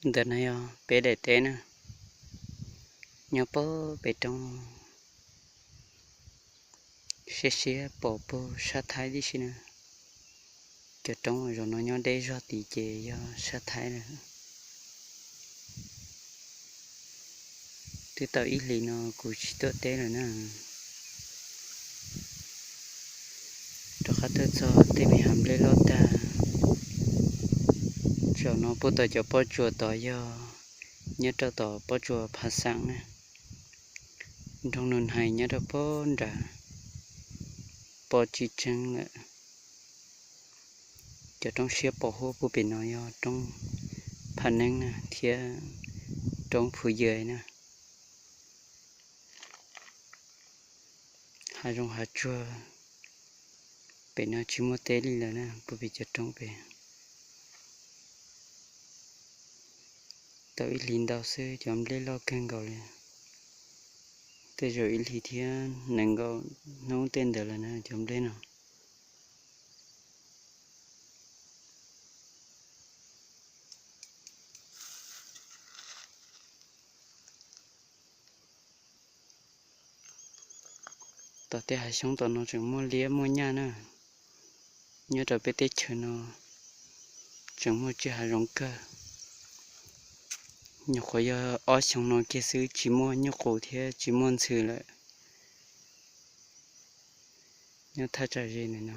Ntawm no yog peb daim teb na, nyob pem pem roob, siab siab pom puag sab Thaib tib si na. Cov roob zaum no nyob deb zog tid ces yog sab Thaib lawm. Twb tau ib hlis no kuv tsis tuaj teb lawm na. Rov qab tuaj txog tej me hav nplej loj tag. Zaum no puag tom cov pob tsuas tod yog nyob rau tom pob tsuas Phav Xaam na. Nroog Nus Hais nyob rau pob nrad, pob tsis tseeb lawm. Cov roob siab pom huab puag pem no yog roob Phav Neeb na thiab roob Phu Yais na. Hav zoov hav tsuag pem no tsis muaj teb li lawm na, puag pem cov roob pem. Tau ib hlis ntau xwb cov nplej loj kawg nkaus li. Tej zaum ib hlis thiab nees nkaum hnub tej ntawd lawm na cov nplej no. Tom tej hav xyoob tom no tseem muaj liab muaj nyaj na. Nyob rau peb teb chaws no tseem muaj tsiaj hav zoov kawg. Nyuam qhuav yog ob xyoo no kiag xwb tsis muaj nyuj qus thiab tsis muaj ntxhw lawm. Nyob thaj tsam ze ntawm no